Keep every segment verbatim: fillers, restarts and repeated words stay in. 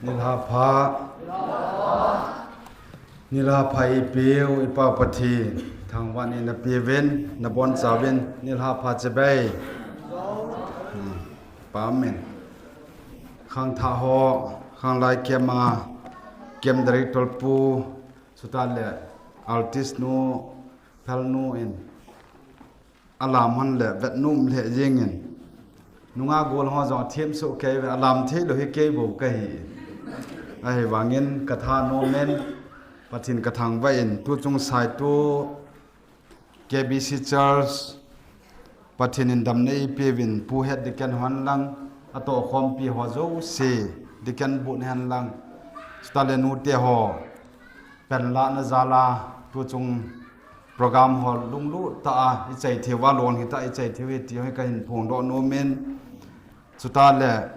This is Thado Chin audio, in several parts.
Nilhah pha. Nilhah pha eipeu, i Pa Pathen. Thangvahna neipeuvin, nabonchauvin, nilhah pha chibai. Hmm. Amen. Khangthah ho, khanglai camp a, camp director pu, chuteng le artist nu, phalnu in, alam hon le vetnom lheh jengin. Nungah gol ho jong athem soh kei uve, alam theilou hi kei bou kahi. Ahivangin katha nomin, Pathen kathangvah in, tuchung saitu K B C Church, Pathen in damna eipeuvin, Pu Head Deacon hon lang, atohkhompi ho jouse, Deacon board hon lang, chuteng le nute ho, panlahna jal a, tuchung program ho lunglut tah a, ichai theiuva lon hitah, ichai theiu hi ti hi kahin phongdoh nomin. Chuteng le,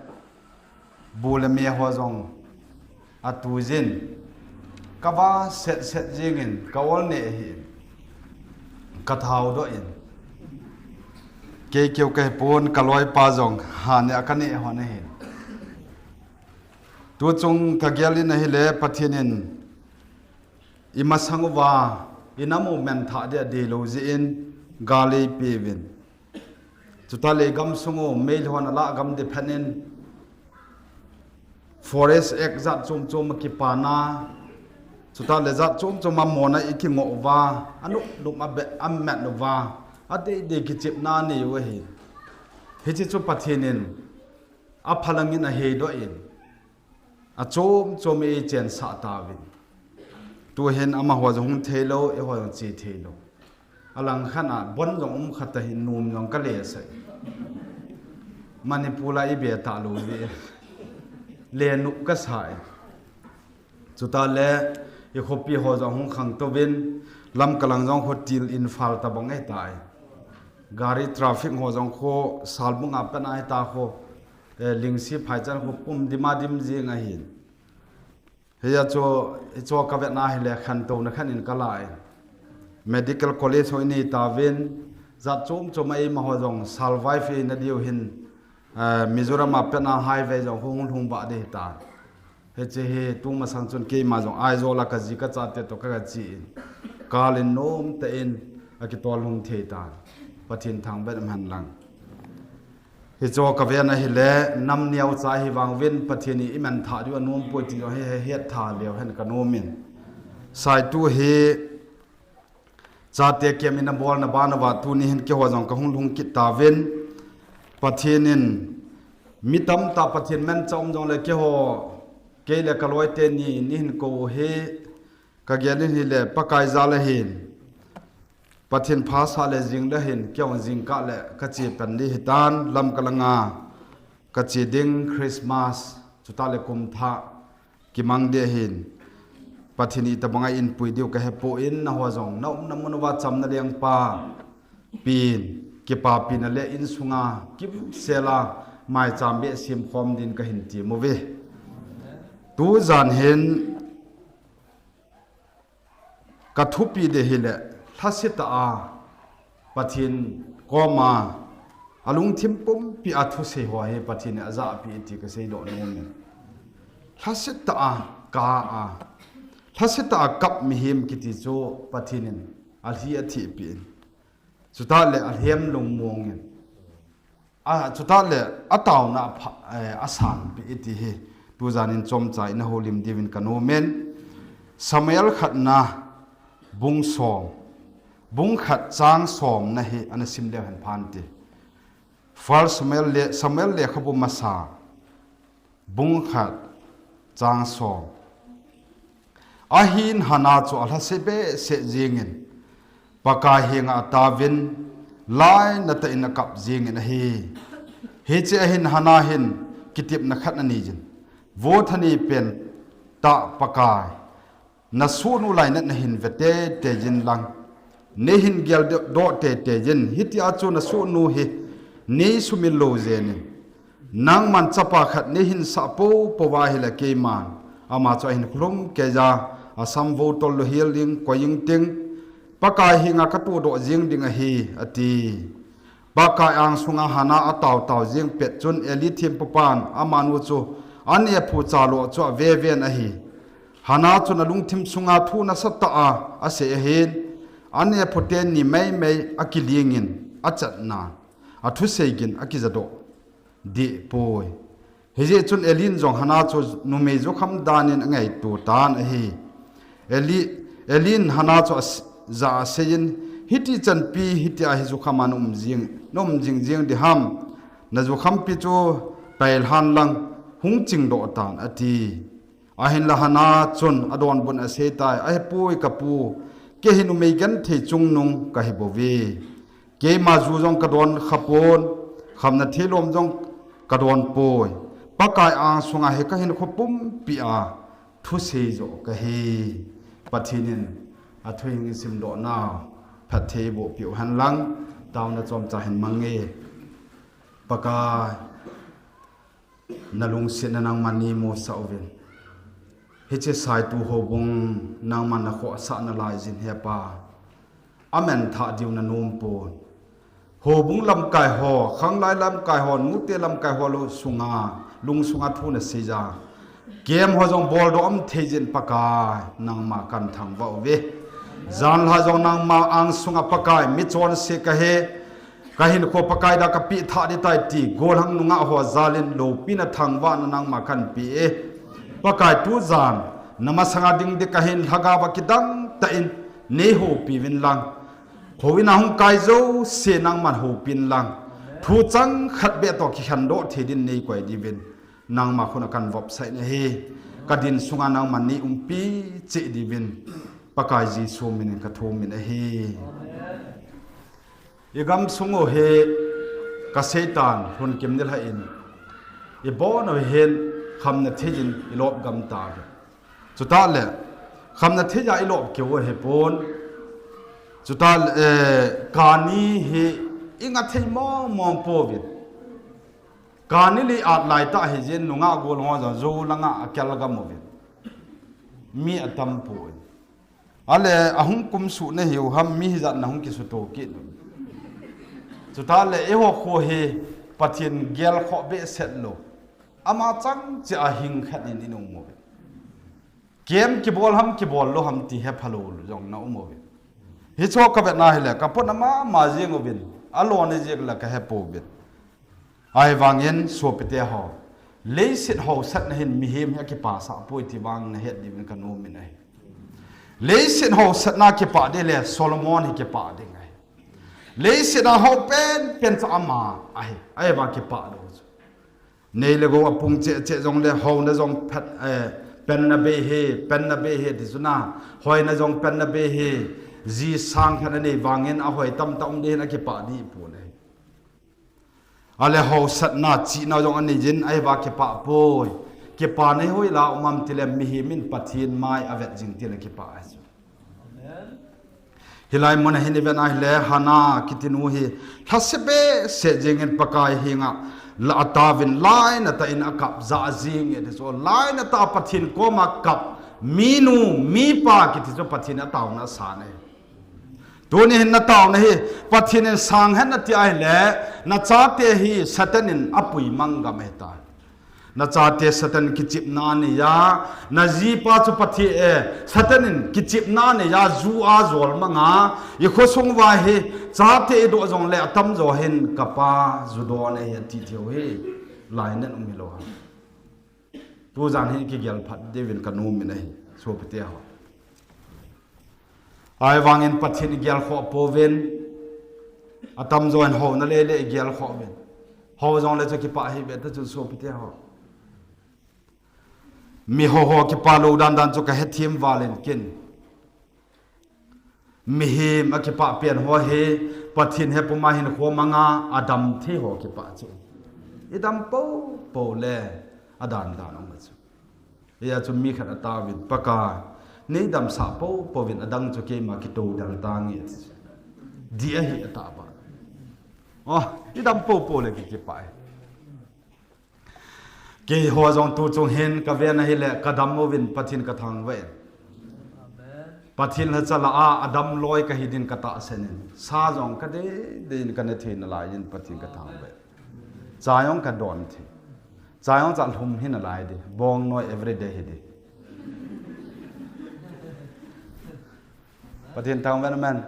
bu le me ho jong atujin, kava setset jengin, ka ol neh hi, kathao doh in. Kei keu kahipon, kaloipa jong, ha neh a kaneh hon ahi. Tuchung kagel in ahile, Pathen in, imasang uva, inam u menthah dia deilou jeh in, gal eipeuvin. Chuteng le igamsung u, meilhei hon alah gam diphen in, Forest Act jat chom chom akipana, chuteng le jat chom chom a mona ikingoh uva, anop nop a be, amet uva, adeidei kichepna anei u ahi. Hiche chu Pathen in, aphalangin aheidoh in, achom chom eichensah tauvin. Tuhin amaho jong hung theilou, eiho jong che theilou. Alangkhat a, bon jong um khat ahin nom jong kalesah. Manipur a ibe talou ve. Lenop kasa e. Chuteng le, ikhopi ho jong hung khangtouvin, Lamka lang jong khu til inphal tabang ahitai. Gari traffic ho jong khu, Salbung a pat ahita khu, eh, Lingsi phaichan khu pum dima dim jing ahin. Hia chu, hichu kavetna hile khantouna khat in kalah in. Medical college ho inei tauvin, jat chom chom a eimaho jong survive eina diu hin, eh, Mizoram a pat a highway jong hung lhung vah ding hitan. Hiche hi tumasang chun keima jong Aizawl a kaji kachate toh kaga che in. Kal in nomtah in akitol lhung thei tan. Pathen thangvah in umhen lang. Hichu kavet na hile, nam neocha hivang uvin Pathen in imenthah diu anom poi ti jong hi, hi, hihetthah leu hen kanom in. Saitu hi, chate camp in abolna ban uva tuni hin keiho jong kahung lhung kit tauvin. Pathen in, mi tamtah Pathen manchah um jongle keiho, kei le kaloite ni, neihin kou u hi, kagel in hile, Pakai jal ahin. Pathen phasah le jing le hin, keiho jingkah le kache pen ding hitan, Lamka langa kache ding Christmas, chuteng le kumthah kimang ding ahin. Pathen in itobang a eipui diu kahepoi, nangho jong naumna mun uva chamna lengpa pen, kipapina le insunga kimsel a maicham beh semkhom din kahin tem uve. Tujan hin kathupi ding hile, lhasetah a Pathen koma alungthim pumpi a thusei ho hi Pathen in ajahpeh e ti kaseidoh nom e. Lhasetah a kap a, lhasetah a kap mihem kiti chu Pathen in alhi athehpeh in, chuteng le alhem lungmong in, a, chuteng le ataona apha, eh, asanpeh e ti hi, tujan in chomcha in nahoulim diuvin kanom in. Samuel khatna bung som, bung khat chang somna hi ana sim leu hen phante. First Samuel le, Samuel lekhabu masa, bung khat chang som. Ahin Hannah chu alhase behseh jengin, Pakai henga ataovin, lainatah in akap jengin ahi. Hiche ahin Hannah hin kitepna khat aneiyin, Vo thanei pentah Pakai, nasohnu lainat nahin ve teitei jin lang, neihin geldoh teitei jin, hitia chu nasohnu hi neisumil lou jenin, nangman chapa khat neihin sah poupou va ahile keiman ama chu ahin kholum keiya, asam vo tol louhel ding, koi ingting, Pakai henga katohdoh jeng ding ahi, ati. Pakai angsunga Hannah ataotao jeng pet chun Eli thempupan amanu chu Anephu chalo chu aveven ahi. Hannah chun alungthim sunga thu nasatah a asei ahin, anephu teni meimei akilingin achatna, athusei gin akijadoh dehpoi. Hijeh chun Eli'n jong Hannah chu numei jukham danin angaito tan ahi. Eli, Eli'n Hannah chu as-, ja aseiyin, hiti chanpi hitia hi jukhama naum jing, naum jing jing diham, najukhampi chu pailhan lang hung chingdoh tan ati. Ahinla Hannah chun adonbut aseitai, ahipoi kapu, kei hi numei genthei chungnung kahibouve. Keima ju jong kadon khapon, khamna theilom jong kadonpoi. Pakai angsunga hi kahinkho pumpia thusei joh kahi. Pathen in athu hing isimdohnau phatthei eiboh peh u henlang, taona chomcha hin mange. Pakai, nalungsetna nangman neimusah uvin. Hiche Saitu houbung nangman nakhohsah nalaijin hepa, amenthah diu nanompon. Houbung lamkaiho, khanglai lamkaiho, nute lamkaiho lungsunga, lungsunga thu naseiya, camp ho jong boldoh umthei jin Pakai, nangma kathangvah uve. Janlhah jong nangma angsunga Pakai, michonse kahi, kahinkho Pakai da kapehthah ding tai ti, gollhang nungah ho jalin loupina thangvahna nangma kahinpeh e. Pakai, tujan namasanga ding ding kahin, lhagaova kidangtah in neihoupiuvin lang, houin a hung kai jouse nangman houpin lang, thu changkhat beh toh kikhendoh thei din neikoi diuvin, nangma khut a kahin vopsah in ahi. Kadin sunga nangman neiumpi cheh diuvin, Pakai Jesu minin kathumin ahi. Igamsung u hi kaseitan, lhunkim nilhah in, ibon u hin khamna theiyin ilop gam tauve. Chutah le, khamna theiya ilop keu ahipon. Chutah le, eh, kani hi ingathei mongmong pouvin. Kani li at laitah hijin nungah gollhang ho jong jou langa akelgam uvin. Mi atampoi. Ale, ahung kumsuh nahiu ham, mi hijat nahung kisuto kit u. Chutah le, eiho kho hi Pathen gelkhoh behseh lou, ama chang cheh a hing khat in ium uve. Camp kibol ham kibol lou ham ti hephalou jong naum uve. Hichu kavetna hile kapotna mama jeng uvin, alona jeng la kahepouvin. Ahivangin sopite ho, leiset haosatna hin mihem hi akipasah poi ti vang nahet diuvin kanomin ahi. Leiset haosatna kipah ding le Solomon hi kipah ding ahi. Leiset a hao penpen chu ama ahi, ahivang kipah lou chu. Nei le gou apung cheh cheh jongle hoina jong phat, eh, penna bei hi, penna bei hi ti chu na, hoina jong penna bei hi, ji sang khat anei vangin ahoi tamtah um ding hin akipah ding pon ahi. Ale haosatna chihna jong aneiyin, ahivang kipah poi. Kipana hi hoilai a um am tile mihem in Pathen mai avet jing tile kipah ahi chu. Hilai muna hin ivet a hile Hannah kitinu hi lhase behseh jengin Pakai henga la ataovin lainatah in akap jah jenge ti chu, lainatah a Pathen koma kap minu mipa kiti chu Pathen in ataona asan ahi. Tuni hin nataona hi Pathen in sang hen nati ahile, nachate hi Satan in apui mang gam ahitai. Nachate Satan kichepna aneiya, najipa chu Pathen, eh, Satan in kichepna aneiya, ju a jol manga, ikhosung uva hi chate idoh jongle atamjo hin kapa ju don ahi ati theiu hi lainat um hilou ham. Tujan hin kigel phat diuvin kanomin ahi, sopite ho. Ahivangin Pathen igelkhoh pouvin, atamjo in houna lele igelkhoh uvin. Hao jongle chu kipah ahiuve ti chu sopite ho. Mi hao ho kipah lou dandan chu kahethem valin kin. Mihem akipah pen ho hi Pathen hepuma hinkho manga adam thei ho kipah chu. Idam poupou le adandan um chu. Hia chu mi khat ataovin, Pakai, neidamsah poupouvin adang chu keima kitou dang tange ati chu. Dih ahi atahbeh. Oh, idam poupou le ki, kipah e. Keiho jong tuchung hin kaven ahile kadam uvin Pathen kathangvah in. Pathen lhacha lah a adam loi kahi din katahsan in. Sa jong kadei dei in kaneh thei nalaiyin Pathen kathangvah in. Cha jong kadon thei. Chai ong cha lhum hi nalai di. Bong noi everyday hi di. Pathen thangvah in amen.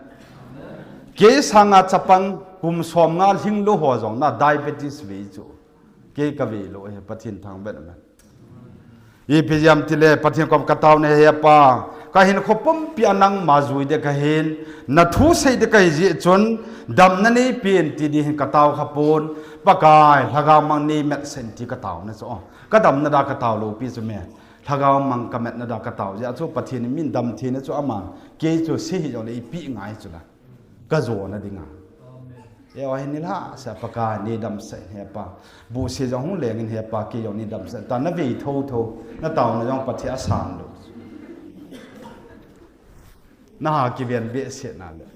Kei sanga chapang kum som nga lhinglou ho jong na diabetes ve chu. Kei kave lou hi Pathen thangvah in amen. Ipi jeh ham tile Pathen kom katao nahi he Pa. Kahinkho pumpi a nangma jui ding kahin, nathu sei ding kahi jeh chun, damna neipen ti ding hin katao khapon, Pakai, lhagao mang neimatsah in ti kataona chu. Kadamna dia katao lou pi chu me. Lhagao mang kamatna dia katao jeh chu Pathen in min damtheina chu aman, kei chu sei hijongle eipeh ngai chu la. Kajona dinga. Eiho hin nilhah seh Pakai neidamsah in he Pa. Bohse jong hung lengin he Pa, kei jong neidamsah. Ta navei thotho, nataona jong Pathen asan lou. Naha kiven behseh nale.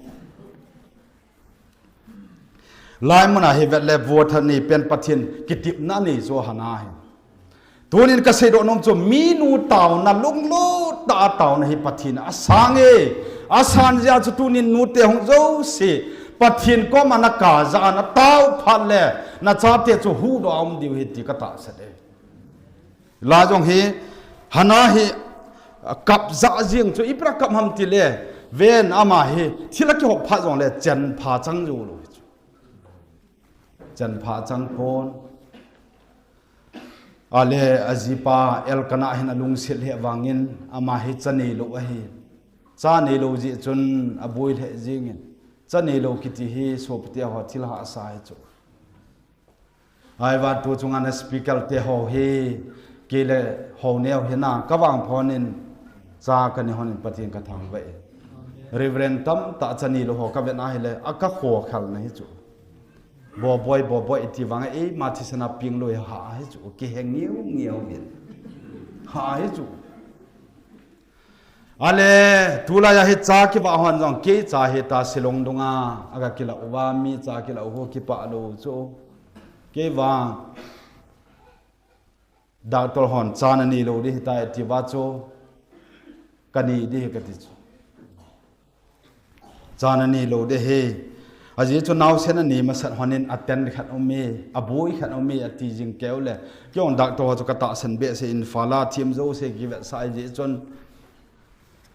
Laimuna hi vet le vuathat neipen Pathen kitepna nei chu Hannah hi. Tunin kaseidoh nom chu minu taona, lunglut tah a taona hi Pathen in asang e. Asan jeh chu tunin nute hung jouse Pathen koma nakap jah a natao phat le nachate chu huhdoh a um diu ahi ti katahsan e. Hilai jong hi Hannah hi, a, kap jah jeng chu ipi dia kap ham tile, ven ama hi thil akihop phat jongle chenpha chang jou lou hi chu. Chenpha chang pon. Ale ajipa Elkanah hin alungset lheh vangin ama hi cha neilou ahi. Cha neilou jeh chun aboi lheh jengin. Cha neilou kiti hi sopite ho thil hahsa hi chu. Ahivang tu chunga na speaker te ho hi, kei le ho neo hi na, kavangphonin cha kanei honin Pathen kathangvah e. Reverend tamtah cha neilou ho kavet na hile, akakhokhel na hi chu. Boboi, boboi iti vanga eima thisan a peng lou hi ha hi chu, kihe ngeungeu vin. Ha hi chu. Ale, tulai a hi cha kivah hon jong kei cha hita Shillong dunga, aga kilah uva mi cha kilah u ho kipah lou chu. Kei vang, doctor hon cha nanei lou ding ahitai atiuva chu, kanei ding ahi kati chu. Cha nanei lou ding ahi. Ajeh chu naosen anei masat honin aten khat aume, aboi khat aume ati jing keu le, kei jong doctor ho chu katahsan behseh in, Imphal a them jouse kivetsah ajeh chun.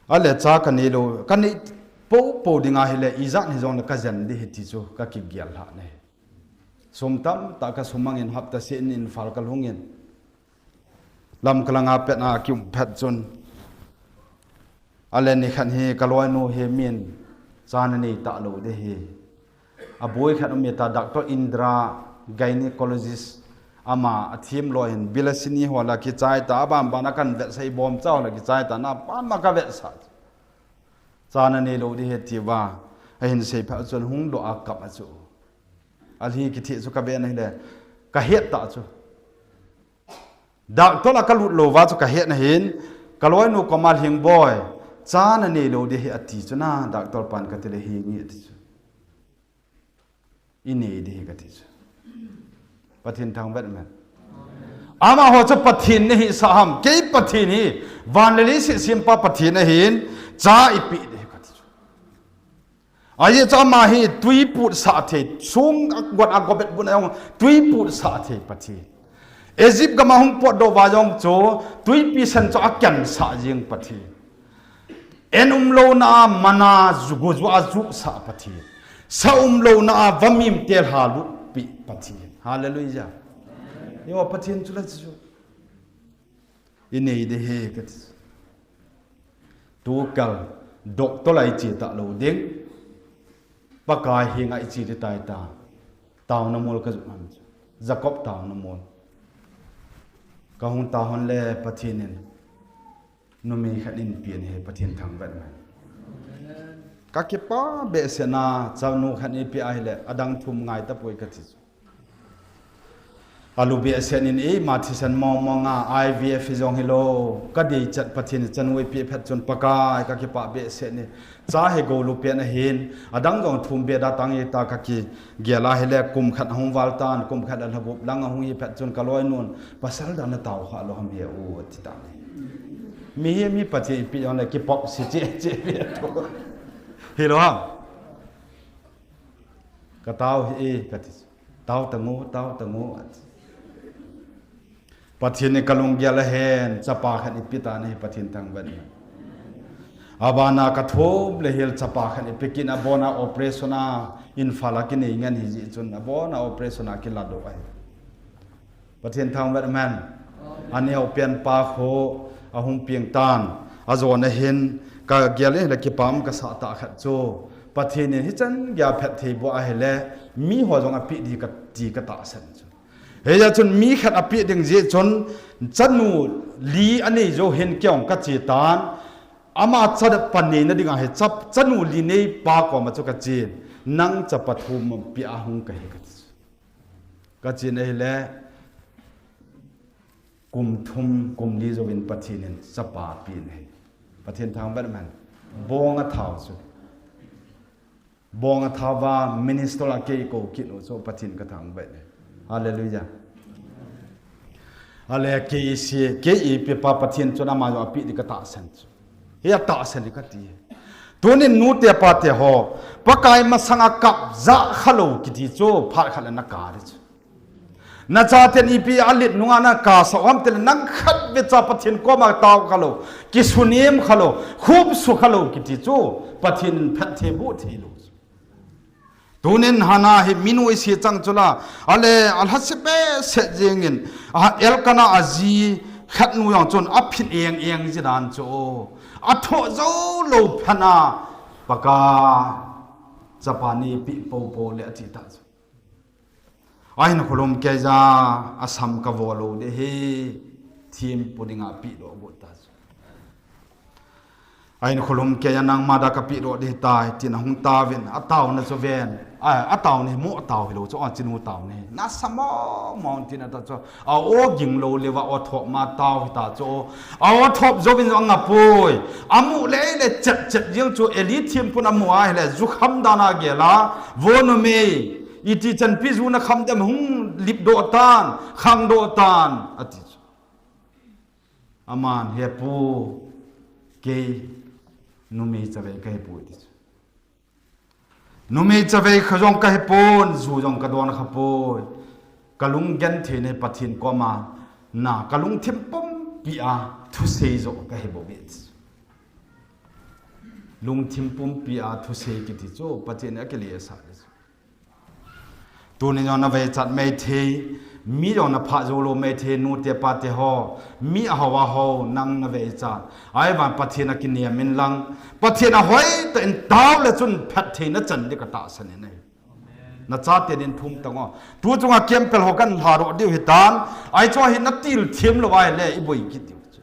Ale cha kanei lou, kanei poupou ding ahile, ijat hijongle kajen ding ahi ti chu kakigel lhah e. Sum tamtah kasumangin hapta seh in Imphal kalhungin. Lamka langa pet a kium phat chun. Ale nikhat hi kaloinu hi min cha nanei talou ding ahi. Aboi khat aume ta Doctor Indra, gynecologist, ama athem loi hin bilasini ho la kichai ta, abanban a kanvetsah, ibomcha ho la kichai ta, napan ma kavetsah. Cha nanei lou ding ahi atiuva, ahin sei phat chun hungdoh a kap a chu. Alhi kithi chu kaven ahile, kahet tah chu. Doctor la kalut louva chu kahet ahin, kaloinu koma, Lhingboi, cha nanei lou ding ahi ati chu na, doctor pan katile, henge ati chu. Inei ding ahi kati chu. Pathen thangvah in amen. Amaho chu Pathen nahisah ham, kei Pathen hi, van le leiset sempa Pathen ahin, cha ipeh ding ahi kati chu. Ajeh chu ama hi twi putsah thei, song agot a gobet bun a jong twi putsah thei Pathen. Egypt gam a hung potdoh uva jong chu twipi sen chu akensah jeng Pathen. En umlouna a manna ju, gojuh a jusah Pathen. Sa umlouna a vamim te lhalutpeh Pathen. Hallelujah. Eiho Pathen chu la chu. Inei ding ahi kati. Tukal doctor la iche talou ding. Pakai henga iche ding ahitai ta. Taona mol kajoh ham chu. Jacob taona mol. Kahung tao hon le Pathen in numei khat eipen ahi, Pathen thangvah in amen. Kakipah behseh na, chanu khat eipeh ahile, adang thum ngai tapoi kati chu. Alu behseh in eima thisan mongmong a, I V F hi jong hilou, kadeichat Pathen in chanu eipeh phat chun Pakai kakipah behseh e. Cha hi gou lupen ahin, adang jong thum beh da tang ahita kakigel ahile, kum khat ahung val tan, kum khat le lha gup lang ahung hi phat chun kaloinun, pasal dan natao kha lou ham he u, ati tan ahi. Mihem hi Pathen eipeh jongle kipop se cheh cheh ve to. Hilou ham. Katao hih e, kati. Tao tango, tao tango, ati. Pathen in kalunggel ahen, chapa khat ipi tan ahi Pathen thangvah in. Abana kathum le hel chapa khat ipi kit in abona operation a Imphal a kinei ngen hijeh chun abona operation a kiladoh ahi. Pathen thangvah in. Aneo pen pa kho ahung peng tan, ajona hin kagel in le kipah kasah tah khat chu Pathen in hichan geiya phatthei boh ahile miho jong apeh ding kati katahsan chu. Hijeh chun mi khat apeh ding jeh chun chanu li anei jou hin kei jong kache tan. Ama chapa neina dinga hi cha, chanu li nei pa koma chu kachen. Nang chapa thum pia hung kahi kati chu. Kachen ahile kum thum, kum li jouvin Pathen in chapa apen ahi. Pathen thangvah in. Bong athau chu. Bong athauva minister a kei kou kit u chu Pathen kathangvah e. Hallelujah. Ale kei isi, kei ipi pa Pathen chun ama jong apeh ding katahsan chu. Hi atahsan ding kati. Tunin nute pate ho, Pakai masanga kapjah khalou kiti chu phat khat le nakap ding chu. Nachaten ipi alet nunga nakapsah u ham tile nang khatvei cha Pathen koma tao khalou, kisunem khalou, khupsu khalou kiti chu Pathen in phatthei boh theilou chu. Tunin Hannah hi minu isi chang chula, ale alhase behseh jengin, a Elkanah aji khatnu jong chun aphin eng eng ji dan chu, athoh joulou phat a, Pakai, chapa neipeh poupou le ati ta chu. Ahin kholum keiya, asam kavo lou ding ahi, thempu dinga pehdoh got ta chu. Ahin kholum keiya nangma dia kapehdoh ding ahitai, tin ahung taovin, ataona chu ven. A, ataona hi mo tao hilou chu, a chinu taona hi. Nasa mong mong tin ata chu, a-o ging lou leuva o thop ma tao hita chu. A-o thop jouvin jong angapoi. Amu le le chet chet jeng chu Eli thempun amu ahile, jukham dan a agel a, vo numei, iti chanpi ju nakham dem, hung lipdoh tan, khangdoh tan, ati chu. Aman, he pu, kei numei chavei kahipoi ti chu. Numei chavei kha jong kahipon, ju jong kadon khapoi. Kalung genthei nei Pathen koma, na kalungthim pumpi a thusei joh kahibouve ti chu. Lungthim pumpi a thusei kiti chu Pathen in akilesah ti chu. Tuni jong naveichat maithei, mi jong naphah joulou maithei, nute pate ho, mi aho aho, nang naveichat. Ahivang Pathen a kinem inlang, Pathen a hoitah in tao le chun phatthei nachan ding katahsan in ahi. Nachate din thum tango. Tu chunga camp pel ho kan lhadoh diu hitan, ahi chu hi natil them lou ahile iboi kit diu chu.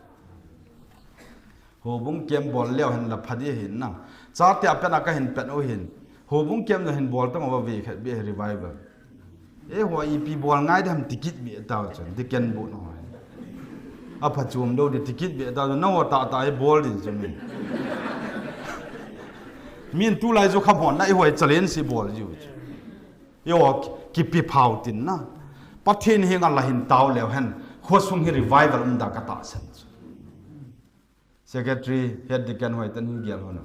Houbung camp bol leu hen la pha ding ahin na. Chate a pen a kahin pen u hin. Houbung camp jong hin bol tang uva ve khat beh revival. Eiho ipi bol ngai dem ti kit beh tao chun, deacon bu no. Apha chom lou ding ti kit beh tao chun, nangho tah tah hi bol ding chu mi. Min tulai jukham hon na eiho challenge ibol jiu chu. Eiho kipe phao tin na. Pathen henga la hin tao leu hen. Khosung hi revival um dan katahsan chu. Secretary, head deacon hoi tan hin gel hon.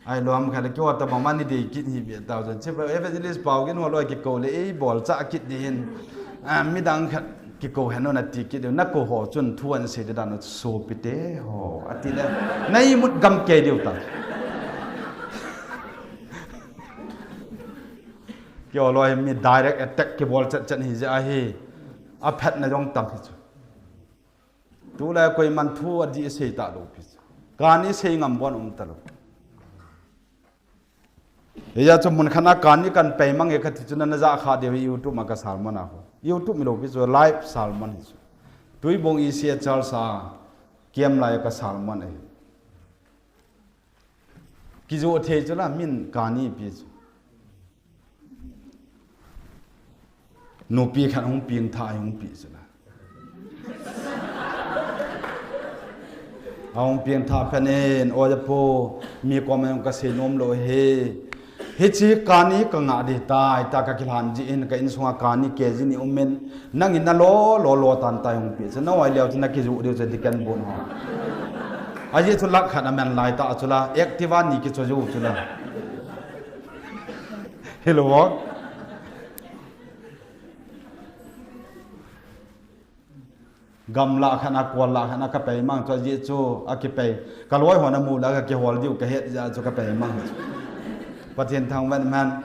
Ahilou ham khat le keiho tabang mani dei kit hi beh tao chun. Chief evangelist pao kin ho loi kikou le ei bol cha kit ding hin. A, midang khat kikou hen hon ati kit ding. Nakou ho chun thu ahin sei ding dan u chu sopite ho. Ati le. Na imut gam kei diu ta. Keiho loi mi direct attack kibol chet chet hi jeh ahi. Aphatna jong tam hi chu. Tulai koiman thu adih sei talou pi chu. Kani sei ngam bon um talou. Hijeh chun mun khat a kani kan pei mang e kati chu na, najah kha diu hi YouTube ma ka sermon a ho. YouTube mi lou pi chu live sermon hi chu. Tuibong E C A church a camp lai ka sermon ahi. Kijoh thei chu la min kani pi chu. Nupi khat hung pengtha, hung pi chu la. Ahung pengtha phat in, "Oi apu, mi koma jong kasei nom lou hi. Hiche kani kangah ding tai, ta kakilhan jeh in ka insunga kani K G ni um in, nangin nalo, lo, lo tan tai hung pi chu. Nahoi leu chu nakijoh diu chu deacon bun ho." Ajeh chu lakh khat aman lai ta chu la, Activa ni kicho jou chu la. Hello. Gamla khat a, kol la khat a ka pei mang chu, ajeh chu a kipei. Ka loi hon a mu la ka kihol diu ka het jeh chu ka pei mang chu. Pathen thangvah in man.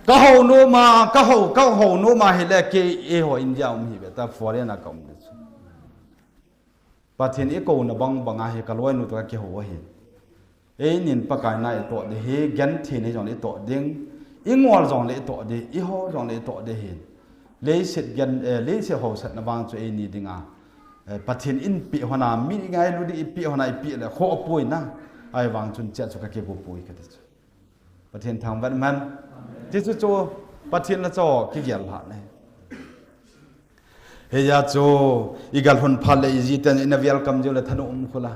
Ka hou nom a, ka hou, ka hou nom a hile kei eiho India um hi ve ta, foreign a ka um chu. Pathen i kouna bang bang a hi ka loinu toh ka kihou ahi. Einin Pakai na i toh ding hi, gentheina jong le i toh ding, i ngol jong le i toh ding, i hou jong le i toh ding hi. Leiset gen, eh, leiset hausatna vang chu eini dinga, eh, Pathen in pe hon a, mi ngailu ding i pe hon a i pe le khoh poi na. Ahivang chun chea chu ka kigo poi ka ti chu. Pathen thangvah in man. Ti chu chu, Pathen la chu kigel lhah na hi. Hijeh chun, i ga lhun phat le i jiten in a welcome jiu le thanom um khu la.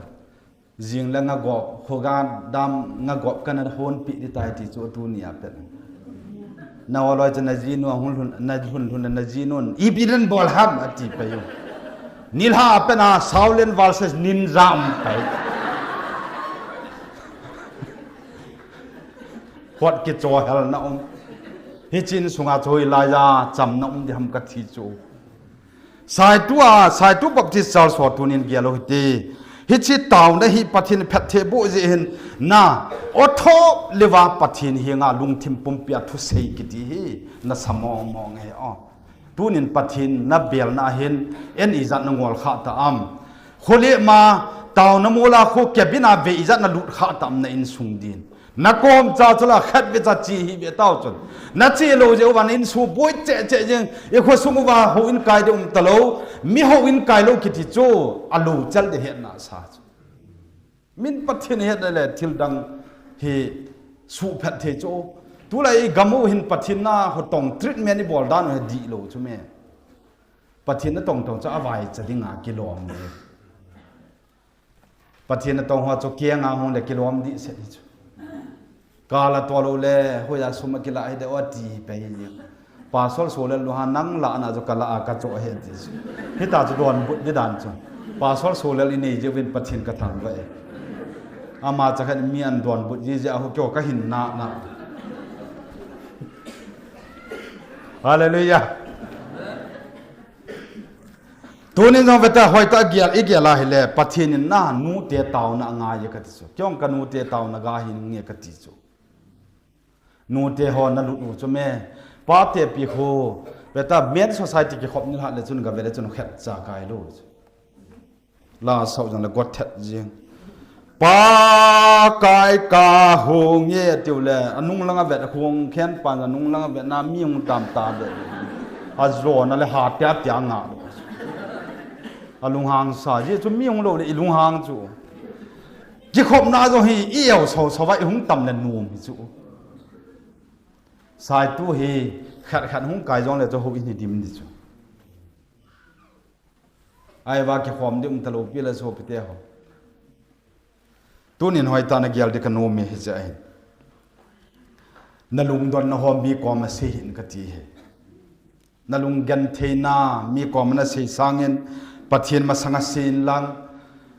Jing le nga gop, khoga dam nga gop kana hon pi di tai ti chu tuni a pen. Na wa loi chu na jinu a hun lhun, na lhun lhun na jinun. Ipi den bol ham ati pai u. Nilhah a pen a Shaolin versus Ninja um pai. Huat kichoh hel na um. Hiche insunga chu hoilai a chamna um ding ham ka ti chu. Saitu a, Saitu Baptist Church ho tunin gel u hite. Hiche taona hi Pathen phattheiboh jeh hin na, o thop leuva Pathen henga lungthim pumpi a thusei kiti hi na sa mong mong e o. Tunin Pathen na belna hin en ijat na ngol kha ta am. Kho le ma taona mol a kho cabin a ve ijat na lut kha ta am na insung din. Na kom cha chu la khat ve cha chi hi ve tau chun. Na chi lo jeh uva na insu boi che che jeng. I khosung uva houin kai ding um ta lou. Mi houin kai lou kiti chu a lou chal ding hetna sa chu. Min Pathen hetna le thil dang hi suh phat thei chu. Tulai i gam u hin Pathen na hotong treatment i bol dan u hi dih lou chu me. Pathen na tong tong chu a vai cha dinga kilom le. Pathen na tong ho chu kiang a hung le kilom dih set hi chu. Ka la to lou le, hoiya sum a kila hi de o ti pe hi ni. Pastor Solel lu ha nang la na chu ka la a ka cho he ti chu. Hita chu donbut di dan chu. Pastor Solel i nei jeh uvin Pathen ka thangvah e. Ama cha khat mi an donbut ji jeh a ho kyo ka hin na na. Hallelujah. Tunin jong veta hoitah gel, i gel a hile, Pathen in na nute taona a ngai e ka ti chu. Kei jong ka nute taona ga hi nge ka ti chu. Nute ho na lut u chu me. Pate pi khu, veta men society kikhop ni lhah le chun ga ve le chun khet cha kai lou chu. La sau jong le got thet jing. Pa kai ka hung e tiu le, anung langa vet hung khen pan anung langa vet na mi hung tam ta ve. A jo na le ha tia tia nga. A lunghang sa, ji chu mi hung lou le i lunghang chu. Kikhop na jo hi i eu sau sau vai hung tam le num hi chu. Saitu hi khat khat hung kai jong le chu ho in hi dim di chu. Ai va kikhom ding um ta lou pi le sopite ho. Tunin hoitah na gel ding ka nom e hi jeh ahi. Na lungdonna ho mi koma sei hih in ka ti hi. Na lunggentheina mi koma na sei sangin Pathen masanga sei in lang.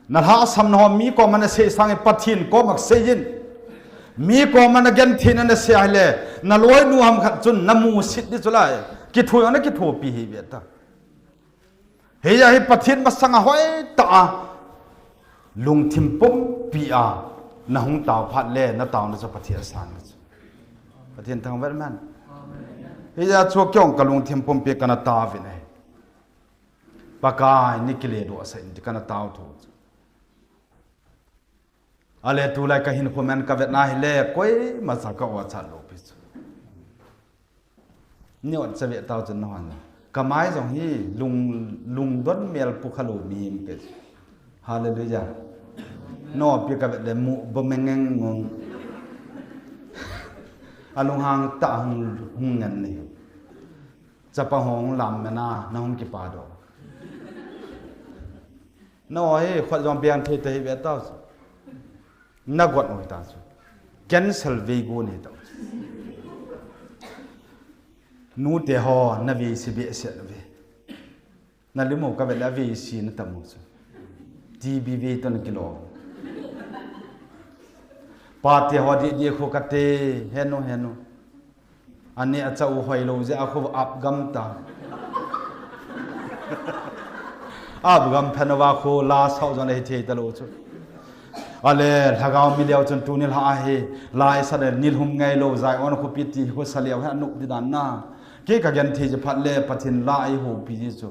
Na lhahsamna ho mi koma na sei sangin Pathen koma sei in. Mi koma na gentheina na sei ahile, na loinu ham khat chun na musit di chu lai. Kithopi na kithopi hi ve ta. Hijeh a hi Pathen masanga hoitah a, lungthim pumpi a, na hung tao phat le, na taona chu Pathen asan chu. Pathen thangvah man. Hijeh a chu kei jong ka lungthim pumpi kana tao vin ahi. Pakai, nei kile doh sah in ti kana tao tho chu. Ale tulai ka hinkho man ka vet na hile, koima cha ka o cha lou pi chu. Ni ot cha ve tao chun na hon. Ka mai jong hi lung, lungdon mel pu kha lou mi him ke. Hallelujah. No pi ka vet le mu bo mengeng ngong. A lunghang tah hung, hung ngen ni. Chapa hung lam mena, na hung kipa doh. No, hi, khut jong biang thei ta hi ve tao chu. Na got noi ta chu. Cancel ve go ni tao chu. Nute ho, na ve si be se na ve. Na limu ka ve la ve si na tamu chu. T B ve to na kilo. Pate ho di di khu ka te, henu, henu. Ani a cha u hoi lou jeh a khu ap gam ta. Abraham phen uva khu la sao jong le hithei talou chu. Ale lhagao mi leo chun tuni lha hi la isa le nilhum ngailou Zion khopi ti khu sa leo hi anop di dan na. Kei ka genthei ji phat le Pathen la eihopi ji chu.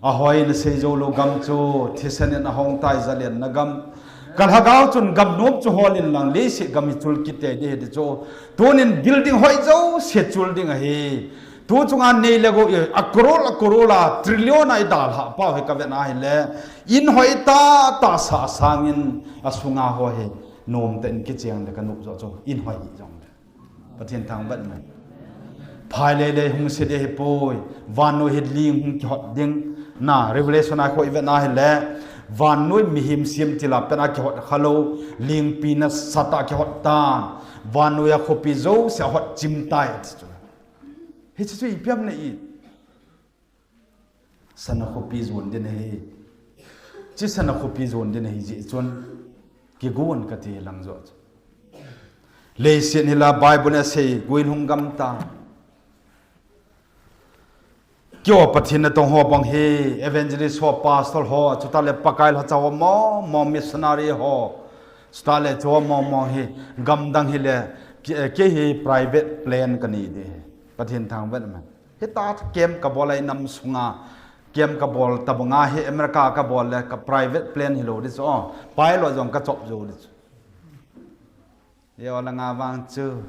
Ahoi nasei jou lou gam chu, thisan in ahong tai, zalenna gam. Ka lhagao chun gam nom chu hol in lang, leiset gam hi chul kit tei ding ahi ti chu. Tunin building hoi jouse chul ding ahi. Tu chunga nei le gou, a crore, a crore, a trillion a idalhah pau hi ka vet na hile, in hoi tahtah sah sangin asunga ho hi nomtah in kicheng le ka nop joh chu, in hoi jong le. Pathen thangvah in. Phai lele hung se ding ahipoi. Vannoi hi ling hung kihot ding. Na, Revelation a khu i vet na hile, vannoi mihem semtil a pat a kihot khalou, lingpi nasatah a kihot tan. Vannoi a khopi jouse ahot chim tai, ati chu. Hiche chu ipi ham na it? Sana khopi jon ding ahi. Hiche sana khopi jon ding ahi jeh chun kigon kati lang joh chu. Leiset hi la Bible in asei, guilhung gam ta. Keiho Pathen natong ho bang hi, evangelist ho, pastor ho, chutah le Pakai lhacha ho mong mong, missionary ho, chutah le chu ho mong mong hi, gamdang hile, kei, kei hi private plane kanei ding ahi. Pathen thangvah in. Hita camp kabol a inam sunga, camp kabol tabanga hi America kabol le ka private plane hilou ding chu, o, pilot jong kachop jou ding chu. Eiho langa vang chu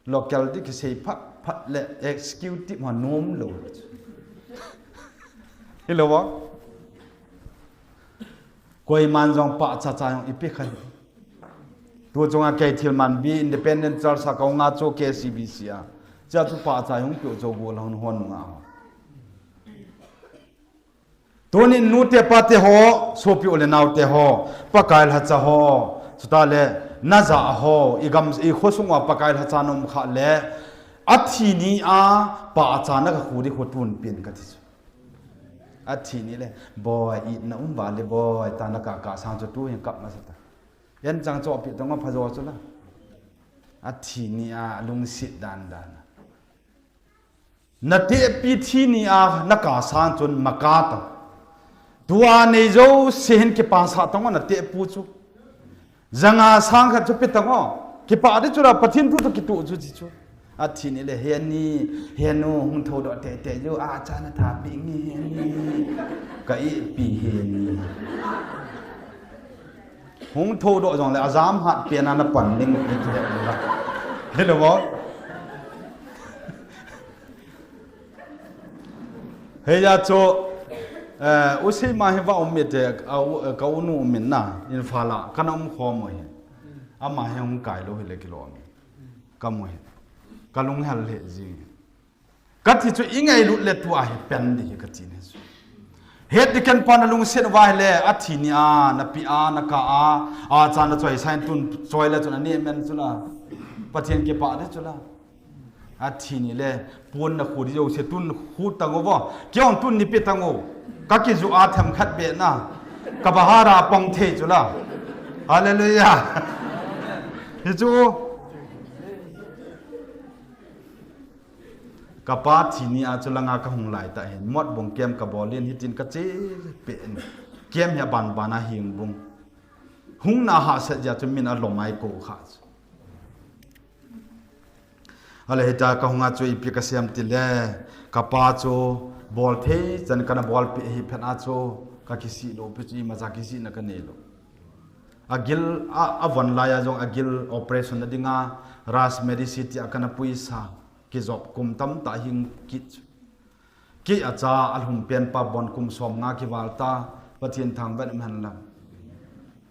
local ding kisei phat phat le executive ho nom lou ding chu. Hilou vo. Koiman jong pahcha cha jong ipi kha. Tu chunga kei thil man bi Independent Church a kahung a chu K C B C a. Chea chu pahcha hung peh u chu gol hon hon nga ho. Tunin nute pate ho, sopi u le naote ho, Pakai lhacha ho, chutah le najah ho, igam, ikhosung uva Pakai lhacha nom kha le, athi ni a pahcha na kakhu ding khu tun pen kati chu. Athi ni le, boi, itna um val le boi, ta nakah kah sang chu tuhin kap masa ta. Anchang chohpeh tang u phajo chu la. Athi ni a, alungset dan dan. Natehpi thi ni a nakah sang chun maka ta. Tua nei jouse hin kipasah tang u natehpu chu. Janga sang khat chu pe tang u. Kipah ding chu la, Pathen thu toh kitoh chu ti chu. Athi ni le, heni, henu, hung thoudoh teitei u, acha natha peh nge heni. Ka ipi heni. Hung thoudoh jongle ajam hat pen a napan ding ikihe la. Hilou vo. Heija chu, eh, u Seima hi va um e te, a u, ka unu um in na, Imphal a, kana um khom u hi. Ama hi hung kai lou hile kilom e. Kamu hi. Kalung hel lheh jing. Kati chu ingailut le tua hi pen ding hi kati ahi chu. Het ding ken pa nalungset uva hile, athi ni a, napeh a, nakah a, acha nachoisah in tun choi le chun aneh men chu la. Pathen kipah ding chu la. Athi ni le, pon nakhu ding jouse tun khu tang u vo. Kei jong tun nei pe tang u. Kakiju a themkhat beh na. Ka bahar a pang thei chu la. Hallelujah. Hi chu. Kapa thi ni a chu langa kahung lai tah hin, Motbung camp kabol in hitin kache peh in. Camp hi aban ban a Hengbung. Hung na hahsat jeh a chu min alom a eikou kha chu. Ale hita kahung a chu ipi kasem tile, kapa chu bol thei chan kana bolpeh hi phat a chu kakisih lou pi chu, imacha kisihna kanei lou. Agil a, avon lai a jong agil operation na dinga Raj Medicity a kana puisa. Kijop kum tamtah hing kit chu. Kei acha alhum pen pa bon kum som nga kival ta, Pathen thangvah in um hen lang.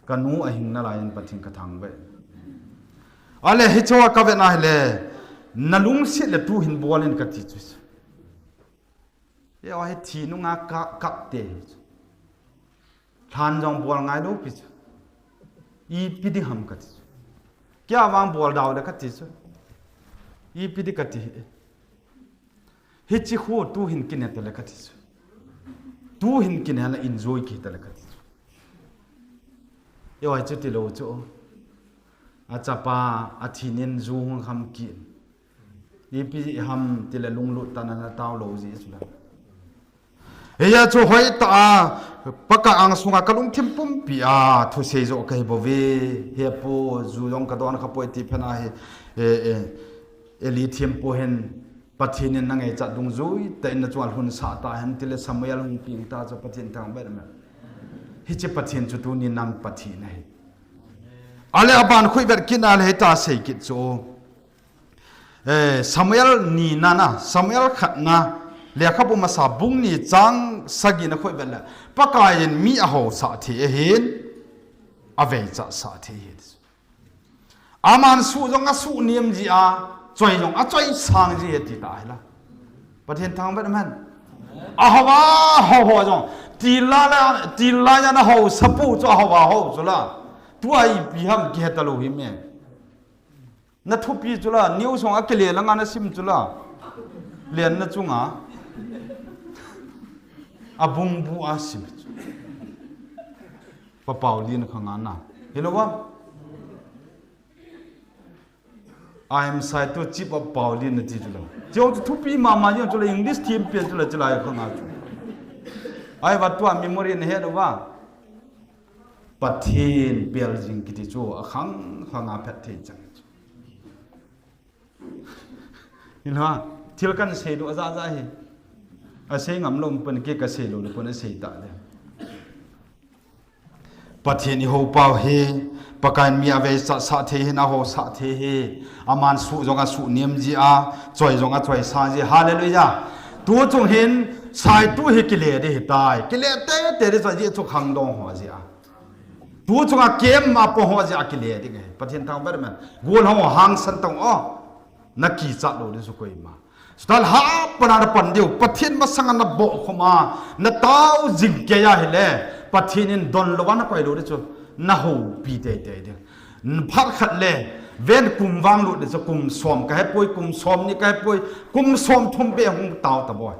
Kanu ahing nalai in Pathen kathangvah in. Ale hiche a kavet na hile, nalungset le tuhin bol in kati chu. Eiho hi thi nunga ka, kap te hi chu. Lhan jong bol ngai lou pi chu. Ipi ding ham kati chu. Kei a vang bol dau le kati chu. Ipi ding kati hi. Hiche khu tuhin kine tale kati chu. Tuhin kine le enjoy kit tale kati chu. Eiho hi chuti lou chu. Achapa, athi nin ju hung kham kit. Ipi ham tile lunglut tah in ana tao lou jeh chu la. Hijeh chun hoitah a, Pakai angsunga kalungthim pumpi a thusei joh kahi bouve. He Pu, ju jong kadon khapoi ti phat a hi, eh, eh, Eli thempu hin, Pathen in nangaichat dungjuitah in nachunga lhunsah tahen tile Samuel hung peng ta chu Pathen thangvah in amen. Hiche Pathen chu tuni nang Pathen ahi. Ale aban khu ivet kit na le hita sei kit chu. Eh, Samuel nina na, Samuel khatna, Lekhabu Masa bung ni chang sagi na khu ivet le, Pakai in mi ahousah thei ahin, aveichat sah thei ahi. Aman suh jong asuh nem ji a, choi jong achoi sang ji ahi ti ta hila. Pathen thangvah in amen. Ahou a hou ho jong, tilla la, tilla ya na housa pu chu ahou a hou chu la. Tua ipi ham kihe talou hi me. Na thupi chu la, news jong akile langa na sim chu la. Len na chunga. Abung bu a sim chu. Pa Paulin khanga na. Hilou va? I am Sai to Chief of Paulin na ti chu la. Chong chu thupi mama jong chu la English thim pen chu la chu la khanga chu. Ai va tua memory na he lou va. Pathen pel jing kiti chu akhang khanga phatthei chang chu. Hilou va, thil kan sei lou aja ja hi. Asei ngam lou pon kei kasei lou le pon asei ta le. Pathen ihou pau hi, Pakai in mi aveichat sah thei hi, ahousah thei hi. Aman suh jong asuh nem ji a, choi jong achoi sang ji. Hallelujah. Tu chung hin, Sai tu hi kile di hitai. Kile tete di chu ji chu khangdong ho ji a. Tu chunga kem a po ho ji a kile di nge. Pathen thangvah in amen. Gol ho hangsan tong o. Na kichat lou di chu koima. Chuta le ha pana na pan diu, Pathen masanga na boh khom a, na tao jing kei a hile, Pathen in donlou a na koi lou di chu, na houpi teitei di. Phat khat le, ven kum vang lut di chu, kum som kahepoi, kum som ni kahepoi, kum som thum be hung tao ta boi.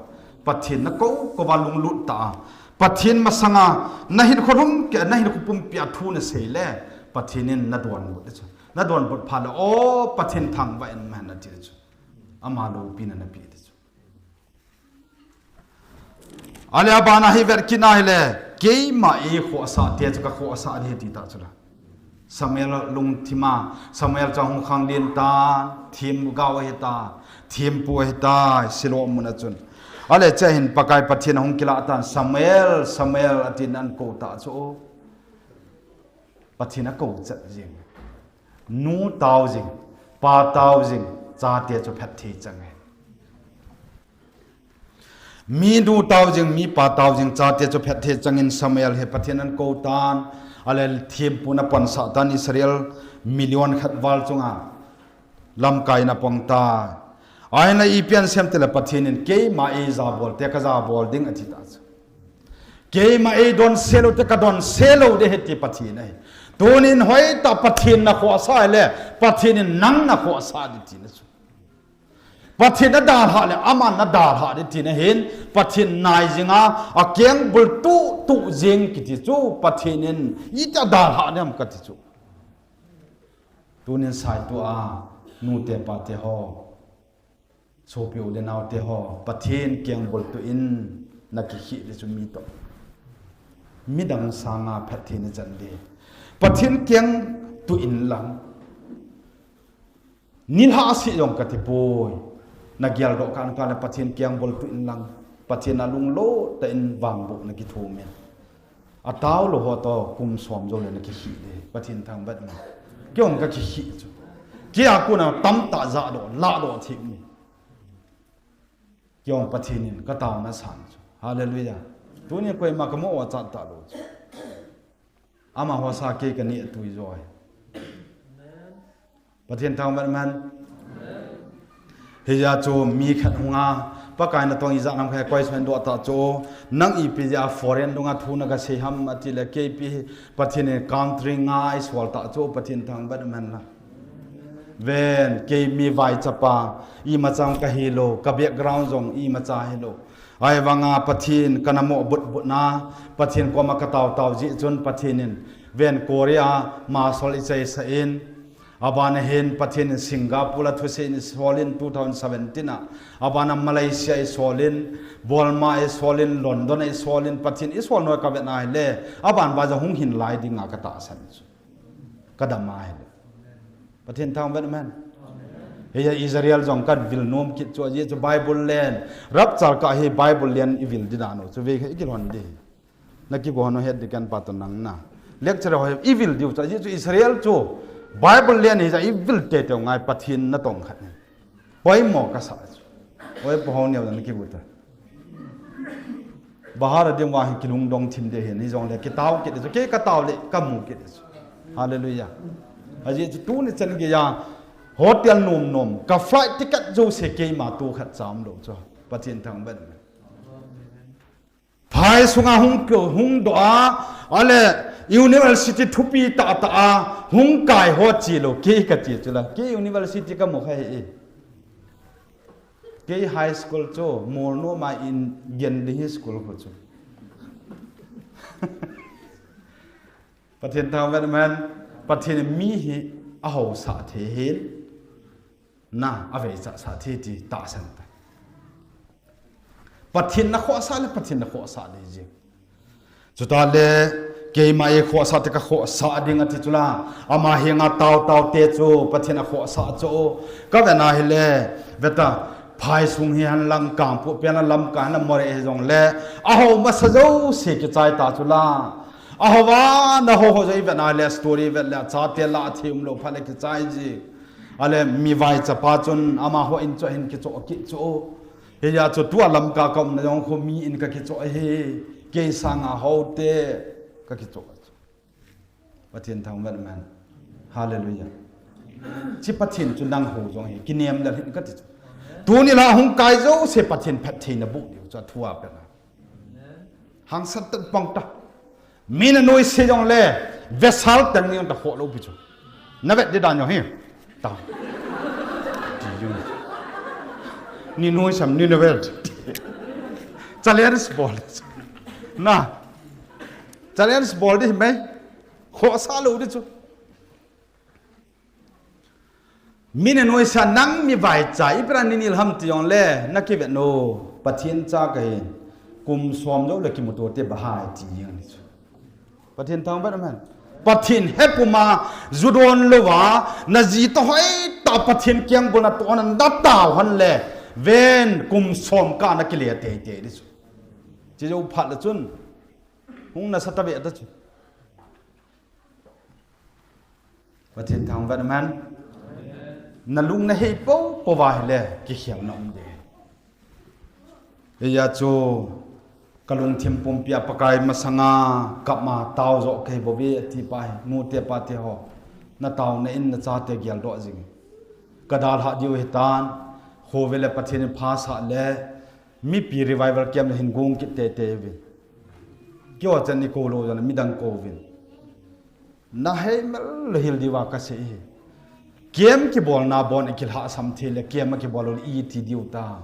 Pathen na kou, kou va lunglut ta a. Pathen masanga, na hinkho lhum kei, na hinkho pumpi a thu na sei le, Pathen in na donbut di chu. Na donbut phat le, o, Pathen thangvah in amen na ti di chu. Ama loupina na pe di chu. Ale abana hi vet kit na hile, keima eikhohsah te chu kakhohsah di ti ta chu la. Samuel lungthima, Samuel chu ahung khanglen tan, themgao ahi ta, thempu ahi ta, Silo mun a chun. Ale che hin Pakai Pathen ahung kilah tan, Samuel, Samuel, atin akou ta chu. Pathen akou chet jing. Nu tao jing, pa tao jing, chate chu phatthei chang e. Mi nu tao jing, mi pa tao jing, chate chu phatthei changin Samuel hi Pathen akou tan, ale thempu na ponsah tan Israel million khat val chunga lamkai na pang ta. Ahinla ipi asei em tile Pathen in keima eijabol te kajabol ding ati ta chu. Keima eidonse lou te kadonse lou ding ahi ti Pathen ahi. Tunin hoitah Pathen na khohsah le, Pathen in nang na khohsah ding tina chu. Pathen na dalhah le, aman na dalhah ding tina hin, Pathen nai jinga, akengbul tuh tuh jing kiti chu, Pathen in itih a dalhah ding ham kati chu. Tunin saitu a, nute pate ho. Sopi u le naote ho, Pathen kengbul tuh in na kikhih ding chu mi toh. Midang sanga phatthei na chan ding. Pathen keng tuh in lang. Nilhah seh jong kati poi. Na geldoh kah kah le Pathen kengbul tuh in lang. Pathen a lunglut tah in vangboh na kithum in. Atao lou ho toh kum som jou le na kikhih ding. Pathen thangvah in. Kei jong ka kikhih chu. Kei a kona tamtah jahdoh, lahdoh thei mi. Kei jong Pathen in ka taona asan chu. Hallelujah. Tunin koima ka mo a chat talou chu. Amaho sa kei ka neh tui jo ahi. Pathen thangvah in amen. Hijeh chun mi khat hunga, Pakai natong ijat ham khat koi suhdoh ta chu, nang ipi jeh a foreign dunga thu na ka sei ham ati le, kei ipi Pathen in country nga eisol ta chu, Pathen thangvah in amen la. Ven, kei mi vaichapa, imacha ka hilou, ka background jong imacha hilou. Ahivanga Pathen kana mo butbut na, Pathen koma ka taotao jeh chun Pathen in ven Korea, Marshall eichaisah in, Abana hin Pathen in Singapore a thusei in isolin two thousand seventeen a. Abana Malaysia isolin, Burma isolin, London isolin, Pathen isol noi kavet na hile. Aban ba jong hung hin lai dinga katahsan chu. Kadam a hile. Pathen thangvah in amen. Hiya Israel jong kavil nom kit chu, ajeh chu Bible len. Rapture kah hi Bible len ivil di dan u. Chu vei kha ikilhon di. Nakigon u het di kan pa to nang na. Lecture ho ivil diu chu, ajeh chu Israel chu Bible len hi ja ivil teitei ngai Pathen natong khat ni. Poimo kasa chu. Oi po ho neo na kibu ta. Bahar a ding uva hi kilungdong thim de hin, hijongle kitao kit de chu, kei katao le kamu kit de chu. Hallelujah. Ajeh chu tuni chan geiya hotel nom nom, ka flight ticket jouse keima tu khat cham lou chu. Pathen thangvah in. Phai sunga hung, hung doh a, ale university thupi tah tah a, hung kai ho chi lou, kei kati chu la, kei university kamu kha hi e. Kei high school chu, Molnom a in gen ding hi school khu chu. Pathen thangvah in amen, Pathen in mi hi ahaosah thei hin, na, aveichahsah thei ti tahsan ta. Pathen nakhohsah le, Pathen nakhohsah le ji. Chuta le, keima eikhohsah te kakhohsah ding ati chu la. Ama henga tao tao te chu, Pathen akhohsah chu. Kavet na hile, veta, phai sung hihen lang Kangpokpi a lamkai a Moreh hijongle, ahao masa jouse kichai ta chu la. Ahao va, nahao ho jouse ivet na le, story vet le, achate la athi umlou phat le kichai ji. Ale mi vaichapa chun amaho in chu ahin kichoh kit chu. Hiya chu tua Lamka kaumna jong khu mi in kakichoh ahi. Kei sanga hote kakichoh chu. Pathen thangvah in amen. Hallelujah. Chi Pathen chu nangho jong hi kinem lel hih in kati chu. Tuni la hung kai jouse Pathen phattheina boh diu chu athua pen a. Hangsan tah pang ta. Mi nanoise jongle, vesal teng ni jong ta khoh lou pi chu. Navet di dan jong hi. Ta. Ti jong. Ni noisam ni navet. Challenge bol. Na. Challenge bol di mai. Khohsah lou di chu. Mi nanoise nang mi vaicha, ipi dia nanil ham ti jongle, nakivet nu, Pathen cha kahi, kum som jou le kimuto te bahai ti jeng ni chu. Pathen thangvah in amen. Pathen hepuma, ju don louva, naji toh hoitah Pathen kiang bol natoh na natao hon le, ven kum som kah nakile teitei di chu. Chi jou phat le chun, hung nasa ta ve ta chu. Pathen thangvah in amen. Nalung nahei popo va hile, kikhel na um de. Hiya chu, kalungthim pumpi a Pakai masanga, kap ma tao jo kahi bou ve ati pa hi, nute pate ho. Nataona in nachate geldoh jing. Kadalhah diu hitan, khovel le Pathen in phasah le, mipi revival camp le hin gong kit teitei uvin. Keiho chan ikou lou jong le midang kou uvin. Nahei mel le hil diuva kasei hi. Camp kibolna bon ikilhahsam thei le camp akibol lou le iti diu ta.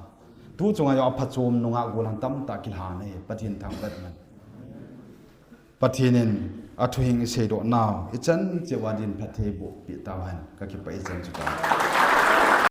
Tu chunga jong aphachom nungah gollhang tamtah kilha na hi, Pathen thangvah in amen. Pathen in athuhing iseidoh nau, ichan cheh uva din phatthei boh peh tauhen, kakipah ichan chu ta.